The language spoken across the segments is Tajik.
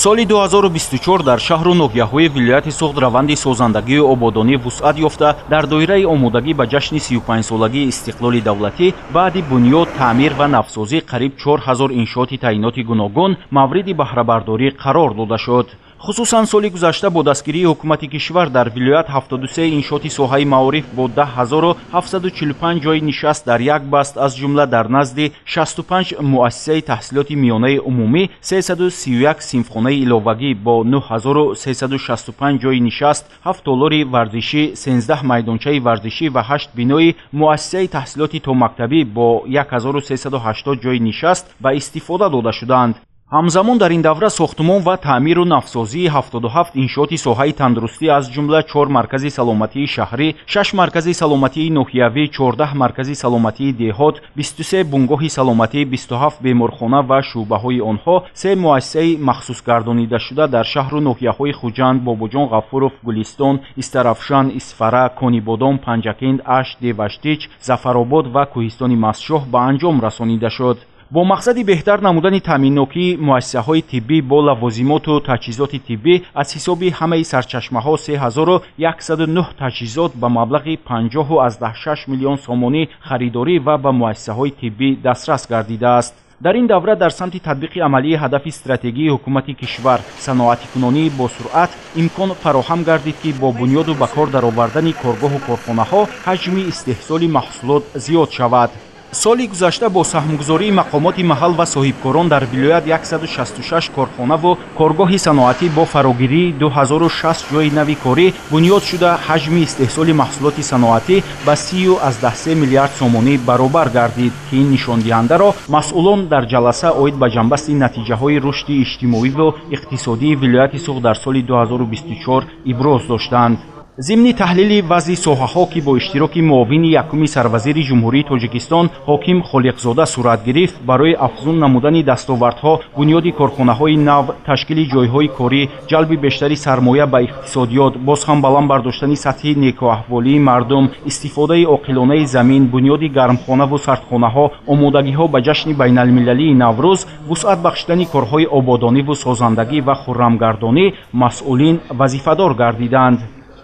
Соли 2024 дар шаҳру ноҳияҳои вилояти Суғд раванди созандагию ободонӣ вусъат ёфта, дар доираи омодагӣ ба ҷашни 35-солагии истиқлоли давлатӣ баъди бунёд, таъмир ва навсозӣ қариб 4000 иншооти таъиноти гуногун мавриди баҳрабардорӣ қарор дода шуд. Хусусан, соли гузашта бо дастгирии ҳукумати кишвар дар вилоят 73 иншооти соҳаи маориф бо 10 745 ҷойи нишаст дар як баст, аз ҷумла дар назди 65 муассисаи таҳсилоти миёнаи умумӣ 331 синфхонаи иловагӣ бо 9365 ҷойи нишаст, ҳафт толори варзишӣ, 13 майдончаи варзишӣ ва ҳашт бинои муассисаи таҳсилоти томактабӣ бо 1380 ҷойи нишаст ба истифода дода шуданд. Ҳамзамон, дар ин давра сохтумон ва таъмиру навсозии 77 иншооти соҳаи тандурустӣ, аз ҷумла чор маркази саломатии шаҳрӣ, шаш маркази саломатии ноҳиявӣ, 14 маркази саломатии деҳот, 23 бунгоҳи саломатӣ, 27 беморхона ва шӯъбаҳои онҳо, се муассисаи махсусгардонидашуда дар шаҳру ноҳияҳои Хуҷанд, Бобоҷон Ғафуров, Гулистон, Истаравшан, Исфара, Конибодом, Панҷакент, Ашт, Деваштич, Зафаробод ва Кӯҳистони Мастчоҳ ба анҷом расонида шуд. Бо мақсади беҳтар намудани таъминнокии муассисаҳои тиббӣ бо лавозимоту таҷҳизоти тиббӣ аз ҳисоби ҳамаи сарчашмаҳо 3109 таҷҳизот ба маблағи 50,6 миллион сомонӣ харидорӣ ва ба муассисаҳои тиббӣ дастрас гардидааст. Дар ин давра дар самти татбиқи амалии ҳадафи стратегии ҳукумати кишвар, саноатикунонии босуръат, имкон фароҳам гардид, ки бо бунёду ба кор даровардани коргоҳу корхонаҳо ҳаҷми истеҳсоли маҳсулот зиёд шавад. Соли гузашта бо саҳмгузории мақомоти маҳал ва соҳибкорон дар вилоят 166 корхонаву коргоҳи саноатӣ бо фарогирии 2060 ҷойи нави корӣ бунёд шуда, ҳаҷми истеҳсоли маҳсулоти саноатӣ ба 30,3 миллиард сомонӣ баробар гардид, ки ин нишондиҳандаро масъулон дар ҷаласа оид ба ҷамъбасти натиҷаҳои рушди иҷтимоиву иқтисодии вилояти Суғд дар соли 2024 иброз доштанд. Зимни таҳлили вазъи соҳаҳо, ки бо иштироки муовини якуми сарвазири Ҷумҳурии Тоҷикистон Ҳоким Холиқзода сурат гирифт, барои афзун намудани дастовардҳо, бунёди корхонаҳои нав, ташкили ҷойҳои корӣ, ҷалби бештари сармоя ба иқтисодиёт, боз ҳам баланд бардоштани сатҳи некӯаҳволии мардум, истифодаи оқилонаи замин, бунёди гармхонаву сардхонаҳо, омодагиҳо ба ҷашни байналмилалии Наврӯз, вусъат бахшидани корҳои ободониву созандагӣ ва хуррамгардонӣ масъулин вазифадор гардиданд.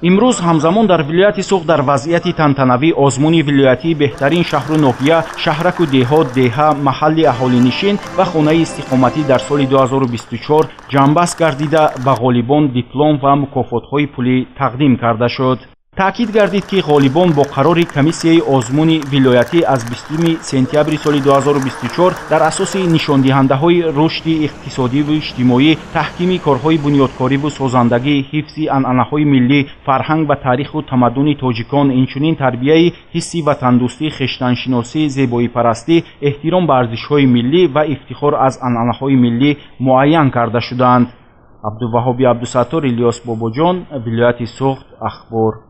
Имрӯз ҳамзамон дар вилояти Суғд дар вазъияти тантанавӣ озмуни вилоятии беҳтарин шаҳру ноҳия, шаҳраку деҳот, деҳа, маҳалли аҳолинишин ва хонаи истиқоматӣ дар соли 2024 ҷамъбаст гардида, ба ғолибон диплом ва мукофотҳои пулӣ тақдим карда шуд. Таъкид гардид, ки ғолибон бо қарори комиссияи озмуни вилоятӣ аз 20 сентябри соли 2024 дар асоси нишондиҳандаҳои рушди иқтисодиву иҷтимоӣ, таҳкими корҳои бунёдкориву созандагӣ, ҳифзи анъанаҳои миллӣ, фарҳанг ва таъриху тамаддуни тоҷикон, инчунин тарбияи ҳисси ватандӯстӣ, хештаншиносӣ, зебоипарастӣ, эҳтиром ба арзишҳои миллӣ ва ифтихор аз анъанаҳои миллӣ муайян карда шуданд. Абдуваҳоби Абдусаттор, Илёс Бобоҷон, вилояти Суғд, Ахбор.